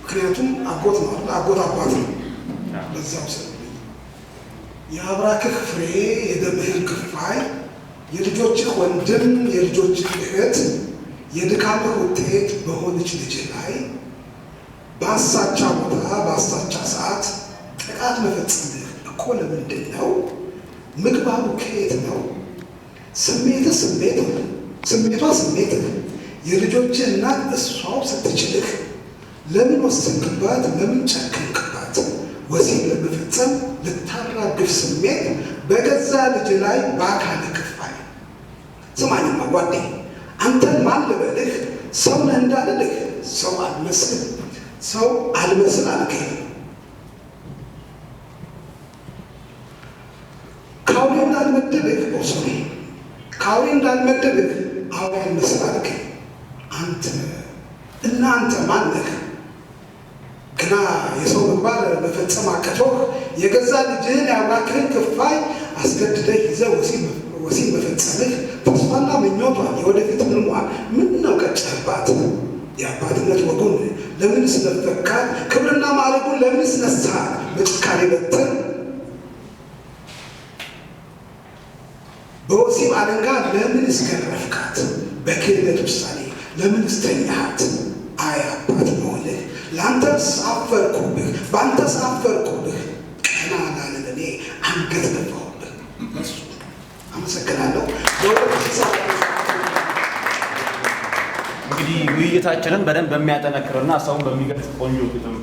ምክንያቱም አጎት ነው አይደል? አጎት አባት ነው። ለዛው ሰው የአብራክህ ፍሬ፣ የደምህን ክፋይ፣ የልጆችህ ወንድም፣ የልጆችህ እህት፣ የድካምህ ውጤት በሆነች ልጅ ላይ በአሳቻ ቦታ በአሳቻ ሰዓት ጥቃት መፈጸምህ እኮ ለምንድን ነው? ምግባሩ ከየት ነው? ስሜትህ ስሜት ስሜቷ ስሜትህ፣ የልጆችህ እናት እሷው ስትችልህ ለምን ወሰንክባት? ለምን ጨከንክባት? ወሲብ ለመፈጸም ልታራግፍ ስሜት በገዛ ልጅ ላይ በአካል ክፋይ። ስማኝማ ጓዴ፣ አንተን ማን ልበልህ? ሰው ነህ እንዳልልህ ሰው አልመስል፣ ሰው አልመስል አልከኝ። ከአውሬ እንዳልመደብህ፣ sorry፣ ከአውሬ እንዳልመደብህ አውሬ አልመስል አልከኝ። አንተ እናንተ ማን ነህ? ግና የሰው ምግባር መፈጸም አቅቶህ የገዛ ልጅህን የአብራክህን ክፋይ አስገድደህ ይዘህ ወሲብ መፈጸምህ ተስፋና ምኞቷን የወደፊት ህልሟን ምን ነው ቀጨህባት? የአባትነት ወጉን ለምንስ ነፈካት? ክብርና ማዕረጉን ለምንስ ነሳት? በጭካኔ በትር በወሲብ አለንጋ ለምንስ ገረፍካት? በክህደት ውሳኔ ለምንስ ተኛሃት? አይ አባት መሆንህ፣ ለአንተስ አፈርኩብህ፣ በአንተስ አፈርኩብህ። ቀና ላልን እኔ አንገት ደፋሁብህ። አመሰግናለሁ። በ2007። እንግዲህ ውይይታችንን በደንብ በሚያጠነክርና ሰውን በሚገልጽ ቆንጆ ግጥም